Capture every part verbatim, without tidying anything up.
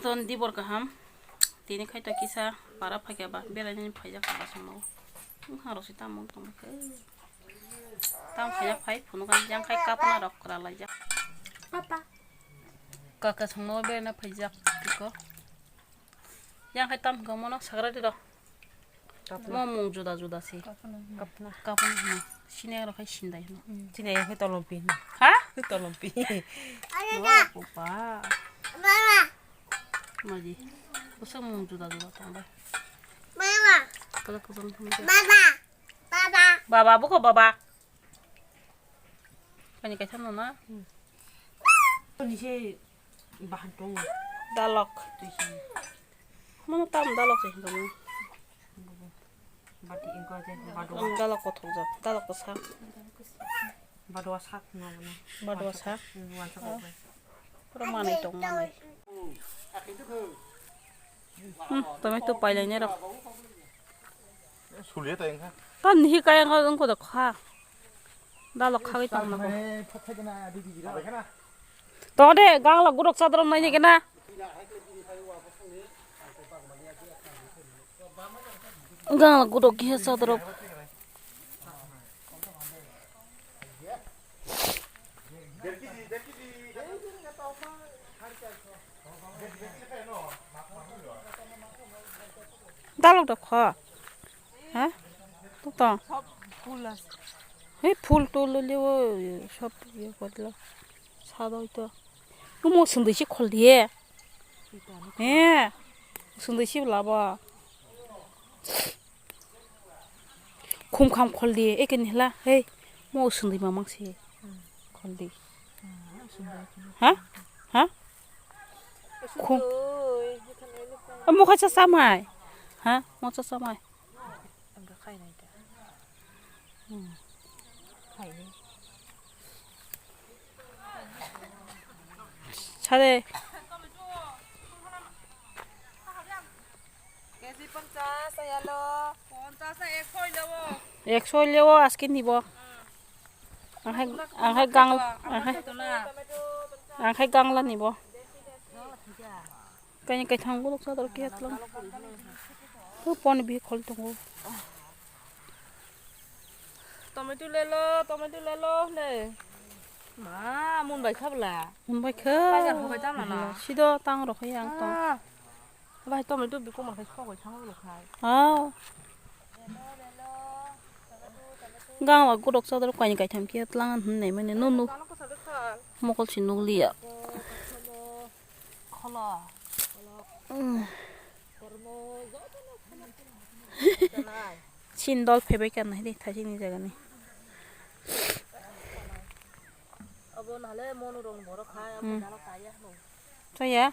Ton dibor kaham. Tini khai ta kisa para phaikya ba beraini phaijak para songno. Wngkha rok se tamung tong khe. Tam khaya phai phunukha yang khai kapna rok kwra laijak. Papa. Kaka songno beraina phaijak tiko. Yang khai tam hwnkha mono sagra di rok. Mo mung juda juda se. Kapna. Kapna. Kapna hwno. Sini rok khai sindai hwno. Sini yang khai tolompi. Ha? Tolompi. Ayo, oh, papa. Mama. Maji. Busa mung juda juda tong bai. Mama. Kala kubang hwno. Mama. Baba. Baba, buko baba. Kani kaisa no na? Ni se bahan tong. Dalok. Tui se. Mono tam dalok se hinga mo. Bati ingko je badwa. Ang dalok kothok jak, dalok kosa. Badwa sak no no. Badwa sak? Hmm, wansa ko. Pura manai tong manai. Hmm, tomato pailai ne rok. Sulia ta engkha. Tan hi kaya engkha engko da kha. Dalok khagwi tong nago. Tong de, gangla gurok chadrom nai ni kena. Gangla gurok khe chadrom. Dalok da kha. Ha? To. Sob phul ase. He phul tul le o sob ye korla. Sado ito. Mo sundui si khol diye. He. Sundui si laba. Khum kham khol diye. Eke nihla. He. Mo sundui mamang si. Khol di. Ha? Ha? Khum. Mo kha cha samai. Ha? Mo cha samai. Ang ka khainai ta. Hmm. Khainai. Sade. Keji ponchas, ayalo. Ponchas na ekso lewo. Ekso lewo, aske nibo. Ang hai, ang hai gang, ang hai, ang hai gangla nibo. Kaini kaithang borok chador khe tlang. Pon bi khol tongo. Tomato lelo, tomato lelo hne. Ma, mun bai kha bla. Mun bai kha. Bazar ho bai tam na na. Sido tang rok hai ang tong. Ah. Bai tomato bi komal khai sok bai thang lo khai. Ah. Gang wa borok chador kaini kaitham khe tlang hwn nai mani nunu. Mokol si nukliya. Sin dol phebai kha nai de thaisini jagani. Abo nale mono rong borok khai abo dala kaya hno. Chaya?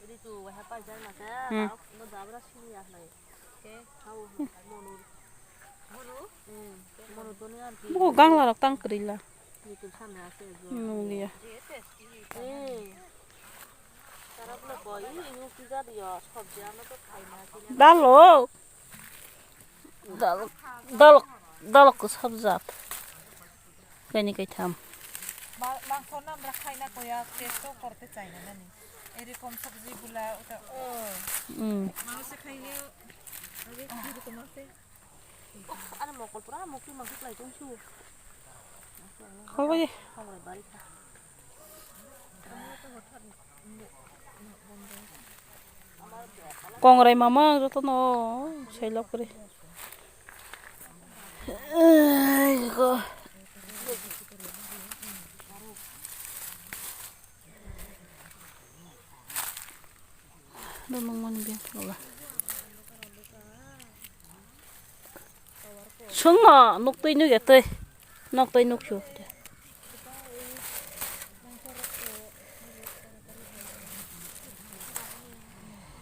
Ri tu wahai pa jai masa. Hmm. Abo dabra sini ya hnai. Ke hau mono. Mono. Hmm. Mono to ni ar ki. Bo gangla rok tang krila. Ni tu sana ase jo. Nung dia. Eh. Dalo. Dal, dal, dalok kwsap jat. Kaini kaitham. Ma-, mangso namra khaina koya, testo korte chaina nani. Erokom sabji gula, uta, oh. Mm. Mangso khaile, age, erokom ase. Ani mokol pura mokol mangso khlai tongsu. Kholbai. Kholbai bari kha. Kongrai mamang jotono selok kori. Ai go. Donong mani biang thola. Sungno nuktwi nukya twi. Nuktwi nuksu.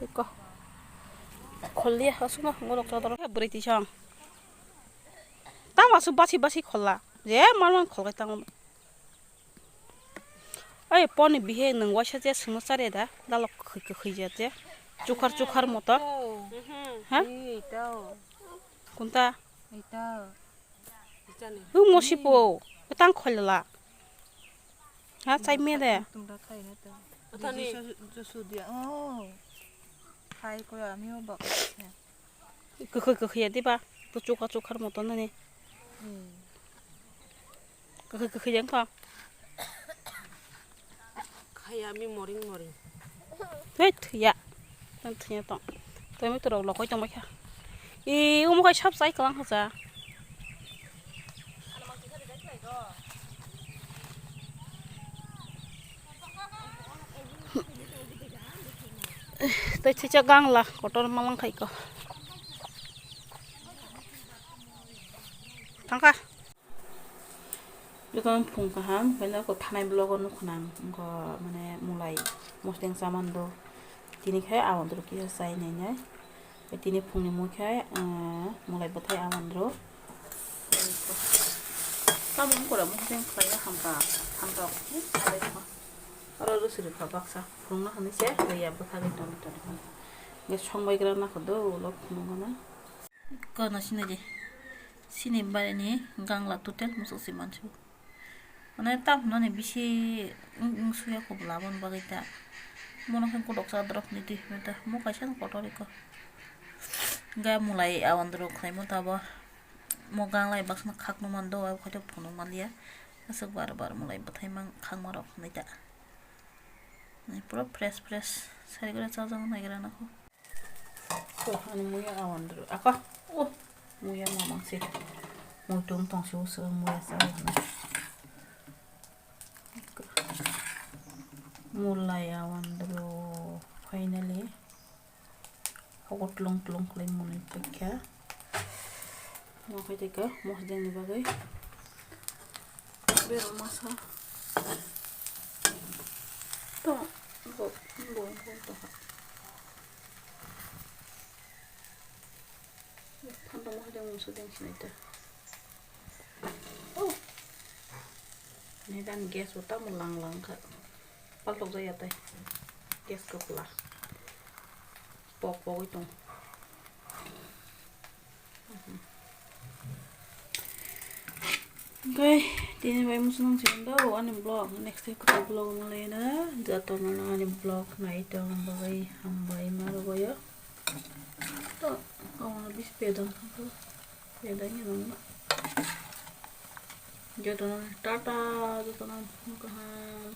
Iko. Kholya asukno ngorok chodoro. Bwrwi tisong. Tamo asuk basi basi kholla. Je manman kholkai tamo. Oi, poni bihe nwng waisa je sungno chare da, dalok kwkhwi kwkhwi je je. Chukhar chukhar moto. Ha? Kunta? Ita. Ita ni. Hu mosi po. Tang khoilala. Ha, chai me de. Tung da khai na ta. Thani. Josu, Josu dia. Oh. Khai ko ami o bak. Kwkhwi kwkhwi ya diba? To chukha chukha moto nani. Hmm. Kwkhwi kwkhwi yang kha. Khai ami moring moring. Hei, thwiya. Tang thwiya tong. Twi mi to rok lokoi tong bai kha. I umo khai sab sai klang kha cha. Tei chicha gangla kotor malang khai ko. Thangkha. Jotono phung kaham, bini ko thanai vlog o nukha nang, wngkha mane mulai mosdeng chamando. Tini khai awandru kisa chai nai nai. Tini phungni mui khe, ah, mulai bwthai awandru. Tamo wngkora mosdeng khlaina hamka, hamka khe salai kha. Aro rwswi rwkha baksa phungna hwnwi se rwya bwthagwi toni toni. Hwnkhe songbai gra nakho do ulo phunukgana. Kono sinai di. Sini barini gangla total musuk si mansu. Mane tam hwnani bisi wng, wng suya kho bwla aboni bagwi ta. Bono khe kotok cha drop ni twi hwnwi ta. Mo kaisa no kotor iko. Ga mulai awandru khlaimo ta bo. Mo ganglai baksa khakno mando, abo khaito phunuk manliya. Aswk bar bar mulai bwthai mang khakma rok hwnwi ta. Ni pura fresh fresh. Sari gora chajak naigra nako. To, ani muya awandru. Aka. Oh, muya mamang si. Muitung tong si usu muya sa. Mulai awandru. Finally. Hogo tlung tlung khlai mwnwi paikha. Mo khai tei ka mosdeng ni bagwi. Berok masa. To, bo, bo, bo, to ha. Phanda mo khai tei mosdeng sinai ta. Oh. Ni dan gas bo tamo lang lang kha. Paltok jaya tai. Gas ko pla. Pok pogwi tong. Okay, tini bai musunang siyan do ani vlog, next time kutu vlog malai na jato na ani vlog nai tong bai hambai ma rogo yo. To kawan bis pedang to pedang ya nang. Jato na tata jato na kaham.